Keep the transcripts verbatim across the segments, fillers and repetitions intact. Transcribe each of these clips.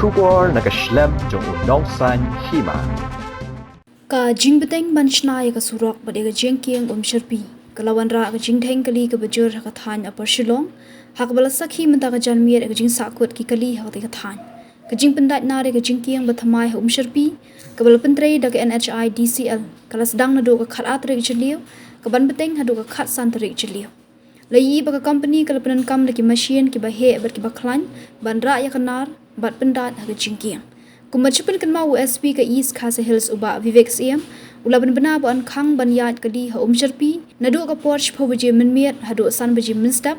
Khubor na ka shlem jong u Nongsaiñ Hima. Ka jingbteng ban shna ïa ka surok bad ïa ka jingkieng Umshyrpi ka la wanrah ka jingdheng kali kaba jur ha ka thaiñ Upper Shillong, ha kaba la sakhi mynta ka janmiet ïa ka jingsahkut ki kali ha katei ka thaiñ. Ka jingpyndait nar ïa ka jingkieng ba thymmai ha Umshyrpi, kaba la pyntrei da ka N H I D C L, ka la sdang naduh ka khatar tarik Jylliew, ka ban bteng haduh ka khatsan tarik Jylliew. La ïohi ba ka company ka la pyndonkam da ki machine kiba heh bad kiba khlaiñ ban rah ïa ka nar bad pyndait ha ka jingkieng. Kumba shu pynkynmaw u S P ka East Khasi Hills u Bah Vivek Syiem, u la pynbna ba yn khang ban ïaid kali ha Umshyrpi naduh ka por shiphew baje mynmiet haduh san baje mynstep,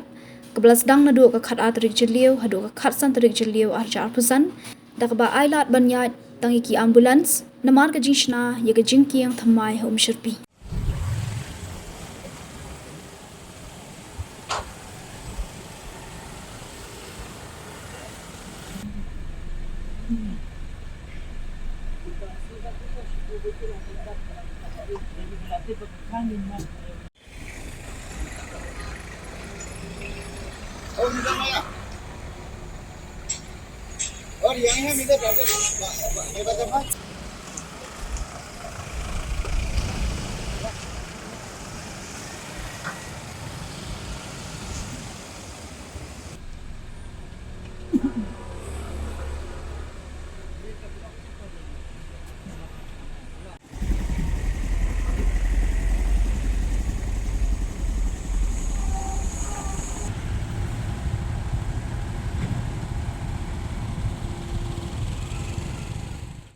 kaba la sdang naduh ka khatar tarik Jylliew haduh ka khatsan tarik Jylliew arhajar arphew san, da kaba ai lad ban ïaid tang ïa ki ambulance namar ka jingshna ïa ka jingkieng thymmai ha Umshyrpi.